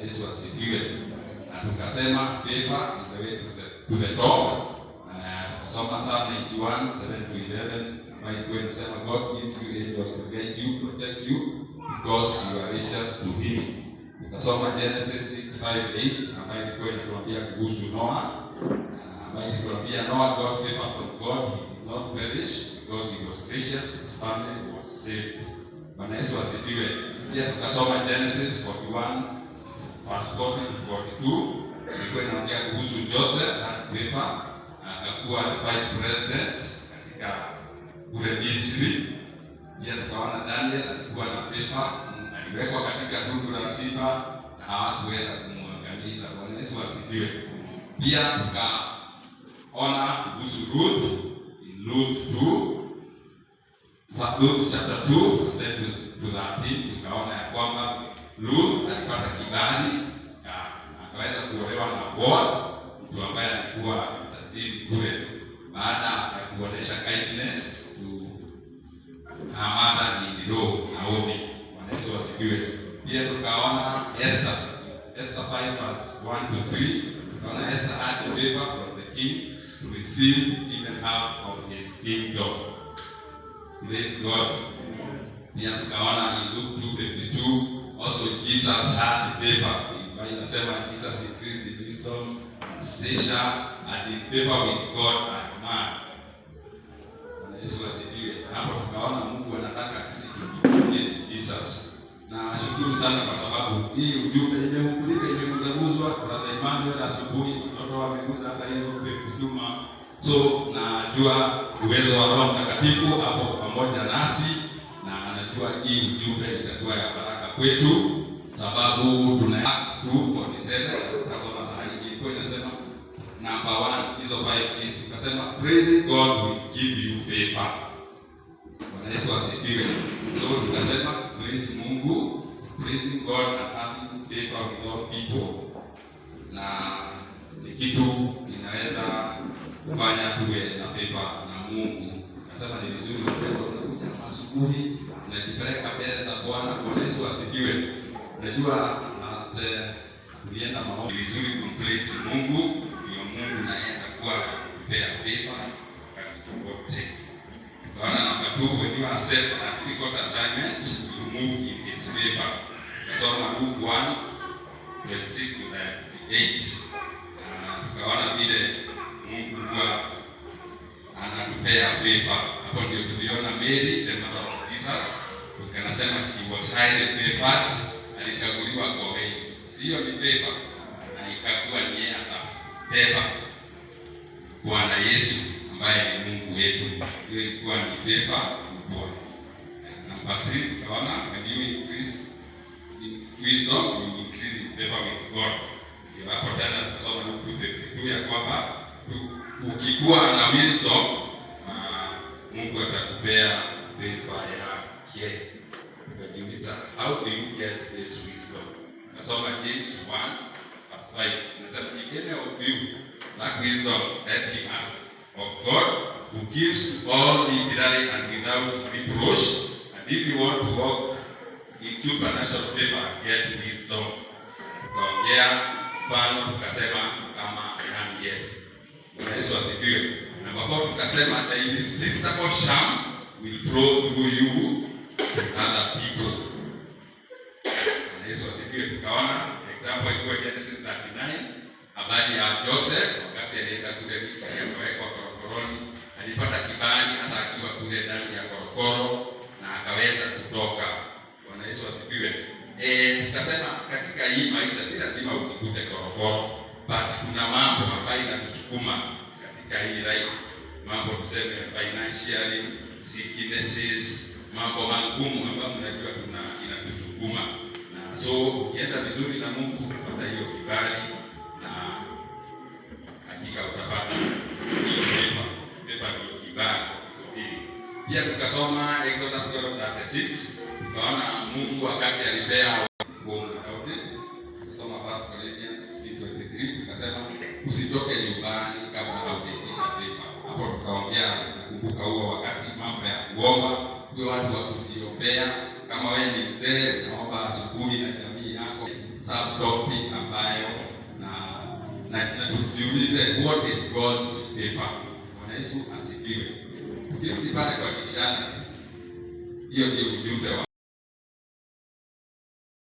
Yesu asifiwe. Na tukasema favor is the way to the top. Na tukasoma Psalm 91, 7 to 11, ambayo ilikuwa inasema, "God gives you angels to guide you, protect you because you are gracious to him." Tukasoma Genesis 6, 5, 8, ambayo ilikuwa inatuambia kuhusu Noah, ambayo ilituambia Noah got favor from God, he did not perish because he was gracious, his family was saved. Bwana Yesu asifiwe. Pia tukasoma Genesis 41 verse 40 to 42, ilikuwa inaongea kuhusu Joseph had favor, akakuwa the vice president katika kule Misri. Pia tukaona Daniel alikuwa na favor, aliwekwa katika tundu la simba na hawakuweza kumwangamiza. Bwana Yesu asifiwe. Pia tukaona kuhusu Ruth in Ruth 2, Ruth chapter 2 verse 10 to 13, tukaona ya kwamba Ruth alipata kibali na akaweza kuolewa na Boaz, mtu ambaye alikuwa tajiri kule, baada ya kuonesha kindness to her mother in law, Naomi. Bwana Yesu asifiwe. Pia tukaona Esther, Esther 5 verse 1 to 3, tukaona Esther had favor from the king to receive even half of his kingdom. Praise God. Pia tukaona in Luke 2:52 also Jesus had favor. Bible inasema Jesus increased in wisdom and stature and in favor with God and man. Bwana Yesu asifiwe. Hapo tukaona Mungu anataka sisi tumiminie Jesus. Na shukuru sana kwa sababu hii ujumbe imehubirika, imeguzaguzwa. Brother Emmanuel asubuhi, watoto wameguza hata hiyo 52. So najua uwezo wa Roho Mtakatifu hapo pamoja nasi, na anajua hii ujumbe itakuwa ya baraka kwetu, sababu tuna Acts 2:47, tukasoma saa hii, ilikuwa inasema number one, hizo five keys, tukasema praising God will give you favor. Bwana Yesu asifiwe. So tukasema praise Mungu, praising God and having favor with all people, na ni kitu inaweza kufanya tuwe na favor na Mungu. Tukasema ni vizuri, wapendwa, unakuja asubuhi, unajipeleka mbele za Bwana. Bwana Yesu asifiwe. Unajua last tulienda maombi, ni vizuri kumpraise Mungu, ndio Mungu naye atakuwa akikupea favor wakati wote. Tukaona number two, when you accept a difficult assignment, you move in his favor. Tukasoma Luke 1 26 to 38. Na tukaona vile Mungu huwa anatupea favor. Hapo ndio tuliona Mary, the mother of Jesus, tukanasema she was highly favored, alichaguliwa kwa wengi. Sio ni favor, na ikakuwa ni yeye atabeba Bwana Yesu ambaye ni Mungu wetu. Hiyo ilikuwa ni favor kubwa. Number three, tukaona when you increase in wisdom, you increase in favor with God. Ndio hapo tena tukasoma Luke 2:52 ya kwamba ukikuwa na wisdom, Mungu atakupea favor yake. Tukajiuliza, how do you get this wisdom? Tukasoma James 1 verse 5. Inasema, "If any of you lack wisdom, let him ask of God, who gives to all liberally and without reproach. And if you want to walk in supernatural favor, get wisdom." Tukaongea mfano, tukasema kama Daniel. Bwana Yesu asifiwe. Number four, tukasema the irresistible charm will flow through you to other people. Bwana Yesu asifiwe. Tukaona example ilikuwa Genesis 39, habari ya Joseph wakati alienda kule Misri akawekwa korokoroni, alipata kibali hata akiwa kule ndani ya korokoro na akaweza kutoka. Bwana Yesu asifiwe. Tukasema katika hii maisha si lazima ujikute korokoro, but kuna mambo ambayo inatusukuma katika hii life, mambo tuseme financially, sicknesses, mambo magumu ambayo mnajua tuna inatusukuma, na so ukienda vizuri na Mungu utapata hiyo kibali na hakika utapata hiyo favor. Favor ndio kibali kwa Kiswahili. Pia tukasoma Exodus 12:36, tukaona Mungu wakati alipea without it. Tukasoma 1 Corinthians 16:23, tukasema usitoke nyumbani kabla haujaitisha favor. Hapo tukaongea, nakumbuka huo wakati mambo ya kuomba, kuwe watu wa kujiombea. Kama wewe ni mzee, unaomba asubuhi na jamii yako, subtopic. Tujiulize, what is God's favor? Bwana Yesu asifiwe. Tukirudi pale kwa dictionary, hiyo ndio ujumbe wa